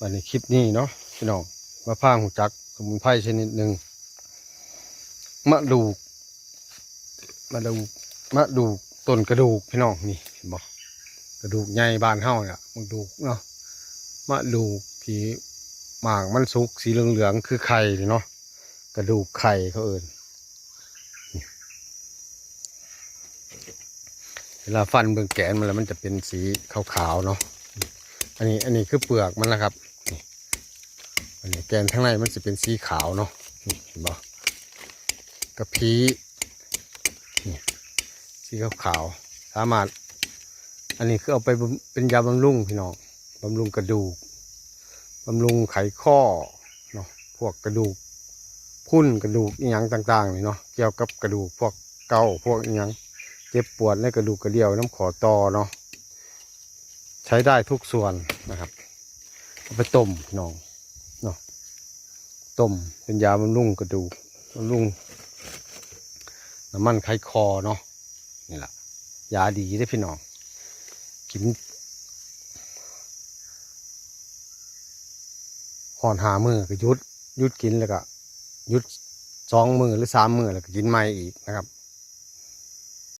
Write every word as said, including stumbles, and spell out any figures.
อันนี้คลิปนี้เนาะพี่น้อง มาพาฮู้จักสมุนไพรชนิดหนึ่ง มะดูก มะดูก มะดูก ต้นกระดูกพี่น้อง นี่เห็นบ่ กระดูกใหญ่บ้านเฮาเนี่ย มะดูกเนาะ มะดูกที่หมากมันสุกสีเหลืองๆ คือไข่นี่เนาะ กระดูกไข่เขาเอิ้น เวลาฟันเบิ่งแกนมันแล้วมันจะเป็นสีขาวๆเนาะ อันนี้ อันนี้คือเปลือกมันนะครับ นี่ อันนี้แกนข้างในมันจะเป็นสีขาวเนาะ นี่เห็นบ่ กะพี นี่ สีขาวๆ สามารถ อันนี้คือเอาไปบำ- เป็นยาบำรุงพี่น้อง บำรุงกระดูก บำรุงไขข้อเนาะ พวกกระดูกพรุนกระดูกอิหยังต่างๆนี่เนาะ เกี่ยวกับกระดูกพวกเกาพวกอิหยัง เจ็บปวดในกระดูกกระเดี่ยวน้ำข้อต่อเนาะ ใช้ได้ทุกส่วนนะครับ เอาไปต้มพี่น้องเนาะ ต้มเป็นยาบำรุงกระดูก บำรุงน้ำมันไขข้อเนาะ นี่แหละ ยาดีเด้อพี่น้อง กิน ฮอดห้ามื้อก็หยุด หยุดกินแล้วก็หยุดสองมื้อหรือสามมื้อแล้วก็กินใหม่อีกนะครับ